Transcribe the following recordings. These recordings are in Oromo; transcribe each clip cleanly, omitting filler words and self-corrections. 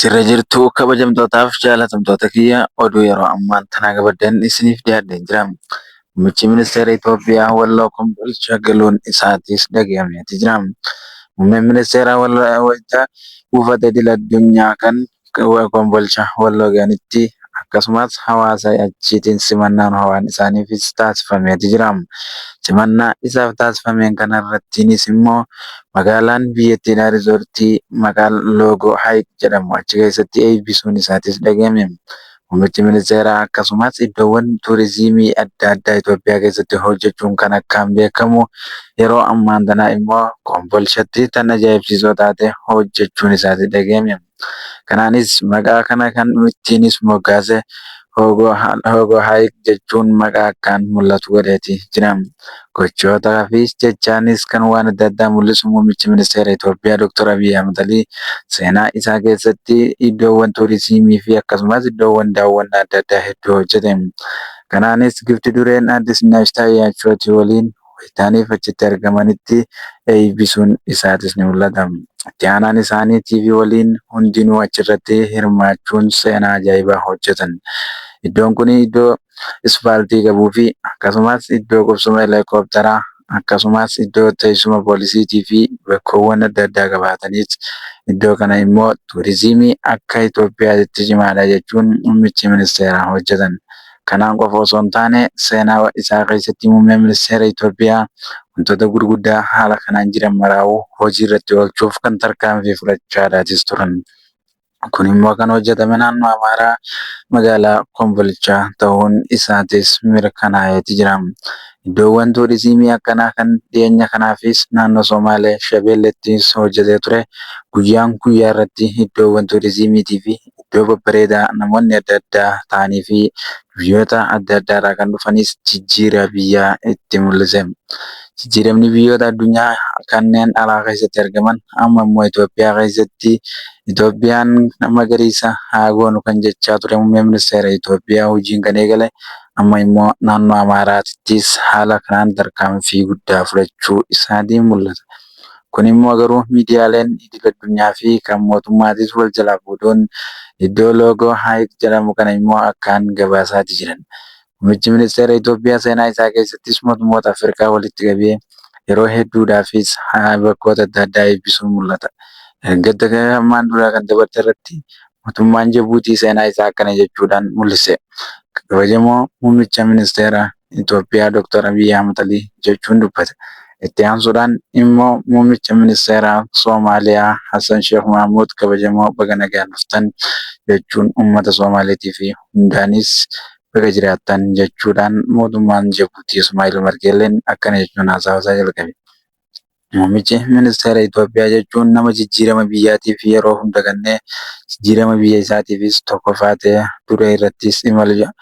Sirra jirtuu kabajamtootaaf jaalatamtoota kiyya oduu yeroo ammaan tanaa qabaddan isiniif dhiyaadheen jira. Muummichi ministeera Itoophiyaa Walloo Kombolcha galuun isaatis dhagahameeti jira. Muummeen ministeera Walloo buufata idil addunyaa kan Kombolcha Walloo ga'anitti akkasumas hawaasa achiitiin simannaan hawaan isaaniifis taasifameeti jira. Simannaa isaaf taasifameen kanarrattiinis immoo magaalaan biyyattiidhaa riizoortii maqaan Loogoo Hayiq jedhamu achi keessatti eebbisuun isaatis dhagahame. Muummichi ministeeraa akkasumas iddoowwan turizimii adda addaa Itoophiyaa keessatti hojjechuun kan akkaan beekamu yeroo ammaan tanaa immoo Kombolchatti tan ajaa'ibsiisoo taate hojjechuun isaatis dhagahame. Kanaanis maqaa kana kan ittiinis moggaase Hoogoo Hayiq jechuun maqaa akkaan mul'atu godheeti jira. Gochootaa fi jechaanis kan waan adda addaa mul'isu muummichi ministeera Itoophiyaa Dr. Abiy Ahmed Alii seenaa isaa keessatti iddoowwan turizimii fi akkasumas iddoowwan daawwannaa adda addaa hedduu hojjete. Kanaanis gifti dureen Aadde Zinaash Taayyaachooti waliin wayitaaniif achitti argamanitti eebbisuun isaatis ni mul'ata. Itti aanaan isaanii TV waliin hundinuu achirratti hirmaachuun seenaa ajaa'ibaa hojjetan. Iddoon kun iddoo ispaaltii qabuu fi akkasumas iddoo qubsuma heelikooptaraa akkasumas iddoo teessuma poolisiitii fi bakkoowwan adda addaa qabaatanis iddoo kana immoo turizimii akka Itoophiyaatti cimaadha jechuun muummichi ministeeraa hojjetan. Kanaan qofa osoo hin taane seenaa isaa keessatti muummeen ministeera Itoophiyaa wantoota gurguddaa haala kanaan jiran maraa'uu hojii irratti oolchuuf kan tarkaanfii fudhachaadhaatis turan. Kun immoo kan hojjetame naannoo Amaaraa magaalaa Kombolchaa ta'uun isaatis mirkanaa'eeti jira. Iddoowwan turizimii akkanaa kan dhiyeenya kanaafis naannoo Somaalee Shabeellettis hojjetee ture. Guyyaan guyyaa irratti iddoowwan turizimiitii fi iddoo babbareedaa namoonni adda addaa ta'anii fi biyyoota adda addaa irraa kan dhufanis jijjiira biyyaa itti mul'ise. Jijjiiramni biyyoota addunyaa kanneen alaa keessatti argaman amma immoo Itoophiyaa keessatti Itoophiyaan magariisa haa goonu kan jechaa ture muummeen ministeera Itoophiyaa hojiin kan eegale amma immoo naannoo Amaaraattis haala kanaan tarkaanfii guddaa fudhachuu isaatiin mul'ata. Kun immoo garuu miidiyaaleen idil addunyaa fi kan mootummaatis wal jalaa fuudhuun iddoo loogoo Hayiq jedhamu kana immoo akkaan gabaasaati jiran. Muummichi ministeera Itoophiyaa seenaa isaa keessattis mootummoota Afrikaa walitti qabee yeroo hedduudhaafis bakkoota adda addaa eebbisuun mul'ata. Dargaggoota ammaan dura kan dabarte irratti mootummaan Jibuutii seenaa isaa akkana jechuudhaan mul'ise. Kabajamoo muummicha ministeera Itoophiyaa Dr. Abiy Ahmed Alii jechuun dubbate. Itti aansuudhaan immoo muummicha ministeera Soomaaliyaa Hassan Sheekh Mahamuud kabajamoo baga nagaan dhuftan jechuun uummata Soomaaliitii fi hundaanis baga jiraattan jechuudhaan mootummaan Jibuutii Ismaa'il Umar Geelleen akkana jechuun haasawa isaa jalqabe. Muummichi ministeera Itoophiyaa jechuun nama jijjiirama biyyaatiif yeroo hunda kennee jijjiirama biyya isaatiifis tokkoffaa ta'ee dura irrattis imalu jedha.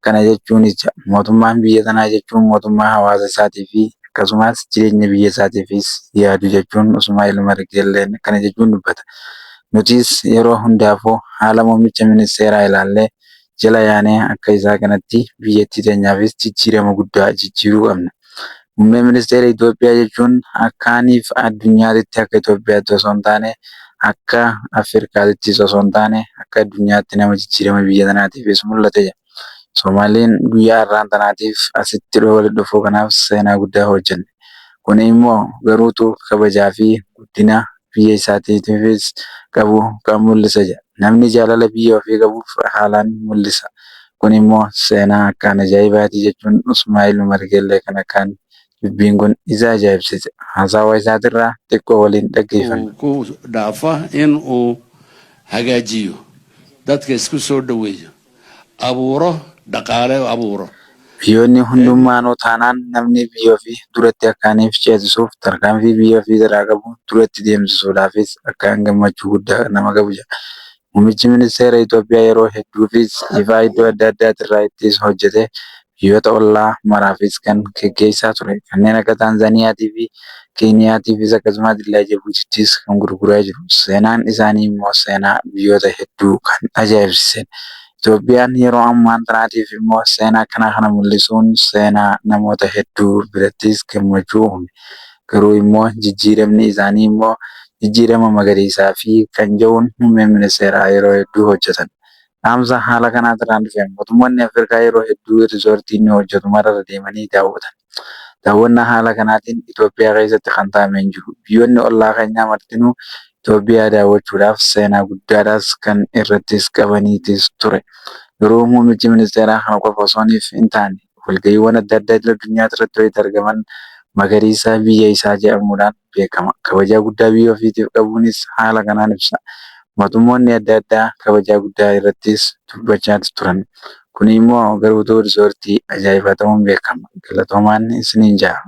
Kana jechuunis mootummaan biyya tanaa jechuun mootummaa hawaasa isaatii fi akkasumas jireenya biyya isaatiifis yaadu jechuun Ismaa'il Umar Geelleen kana jechuun dubbata. Nutis yeroo hundaafuu haala muummicha ministeeraa ilaallee jala yaanee akka isaa kanatti biyyattii teenyaafis jijjiirama guddaa jijjiiruu qabna. Muummee ministeera Itoophiyaa jechuun akkaaniif addunyaatti akka Itoophiyaatti osoo hin taane akka Afrikaattis osoo hin taane akka addunyaatti nama jijjiirama biyya tanaatiifis mul'ate jedha. Somaaliin guyyaa har'aan tanaatiif asitti walitti dhufuu kanaaf seenaa guddaa hojjenne. Kun immoo garuutu kabajaa fi guddina biyya isaatiifis qabu kan mul'isa jedha. Namni jaalala biyya ofii qabuuf haalaan mul'isa. Kun immoo seenaa akkaan ajaa'ibaati jechuun Ismaa'il Umar Geellee kan akkaan dubbiin kun isa ajaa'ibsiise. Haasawa isaatirraa xiqqoo waliin dhaggeeffanna. Ku dhaafa in uu hagaajiyo, dadka isku soo dhaweeyo, abuuro dhaqaale abuuro. Biyyoonni hundummaanuu taanaan namni biyya ofii duratti akkaaniif ceesisuuf tarkaanfii biyya ofii irraa qabu duratti deemsisuudhaafis akkaan gammachuu guddaa nama qabu jedha. Muummichi ministeera Itoophiyaa yeroo hedduufis ifaa iddoo adda addaatirraa ittis hojjete biyyoota ollaa maraafis kan geggeessaa ture. Kanneen akka Taanzaaniyaatii fi Keeniyaatiifis akkasumas illee Jibuutittis kan gurguraa jiru. Seenaan isaanii immoo seenaa biyyoota hedduu kan ajaa'ibsiisedha. Itoophiyaan yeroo ammaan tanaatiif immoo seenaa akkanaa kana mul'isuun seenaa namoota hedduu birattis gammachuu uume. Garuu immoo jijjiiramni isaanii immoo Jijjiirama magariisaa fi kan jedhuun muummeen ministeeraa yeroo hedduu hojjetan. Dhaamsa haala kanaatirraan dhufe mootummoonni Afrikaa yeroo hedduu riizoortii inni hojjetu mararra deemanii daawwatan. Daawwannaa haala kanaatiin Itoophiyaa keessatti kan taa'ame hin jiru. Biyyoonni ollaa keenyaa martinuu Itoophiyaa daawwachuudhaaf seenaa guddaadhaas kan irrattis qabaniitis ture. Garuu muummichi ministeeraa kana qofa osoo hin taane walga'iiwwan adda addaa idil addunyaa irratti wayita argaman magariisa biyya isaa jedhamuudhaan beekama. Kabajaa guddaa biyya ofiitiif qabuunis haala kanaan ibsa. Mootummoonni adda addaa kabajaa guddaa irrattis dubbachaa turan. Kun immoo garuu riizoortii ajaa'ibaa ta'uun beekama. Galatoomaan isiniin jedha.